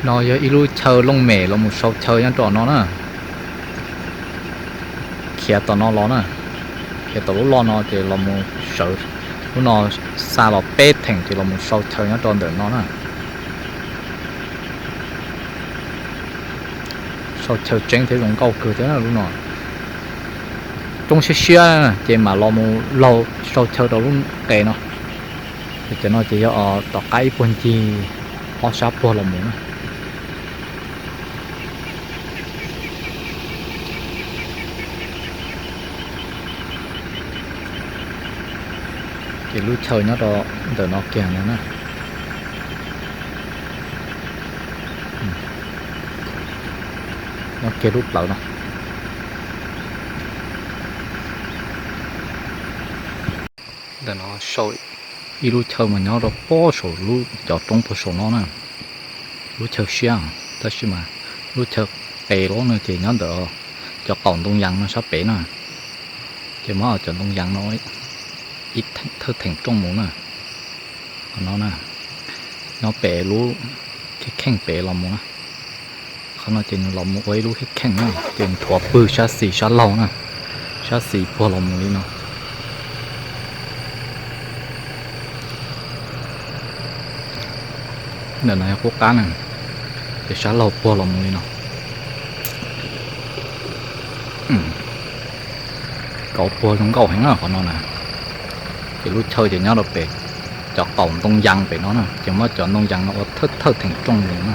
No yog ib lub chaw looj mem los mus sau chaw nyob rau no na. Khiav tom no los na, khiav tom lub loj no ces los mus sawv lub no, xa los peb theem ces los mus sau chaw nyob rau ntawm no na. Sau chaw tseeb thiab zoo nkauj kawg thiab lub no. Roob siab siab ces mam los mus laug sau chaw rau lub qe no. Cov no ces yog tom qab ib puag ncig ob sab puag los mus na. Ces lub chaw nyob rau ntawm no kiag no na. Nyob kiag lub plawv no. Ntawm no sau ib lub chaw mas nyob rau pob saum lub cov roob puag saum no na. Lub chaw siab, tab sis mas lub chaw qe loj no ces nyob ntawm cov qaum ntoo yas no sab pem na. Ces muab cov ntoo yas no ib thawj theem rooj mus na. Qhov no na, nyob pem lub kheej kheej pem los mus na. Qhov no ces nws los mus ua ib lub kheej kheej na, ces nrhuav pwg sab xis sab laug na, sab xis puag los mus li no. Ntawm no yog qub qab na, ces sab laug puag los mus li no. Kauv puag zoo nkauj heev na qhov no na. Ces lub chaw ces nyob rau pem cov qaum ntoo yas pem no na, ces muab cov ntoo yas no ua thawj thawj theem rooj mus na.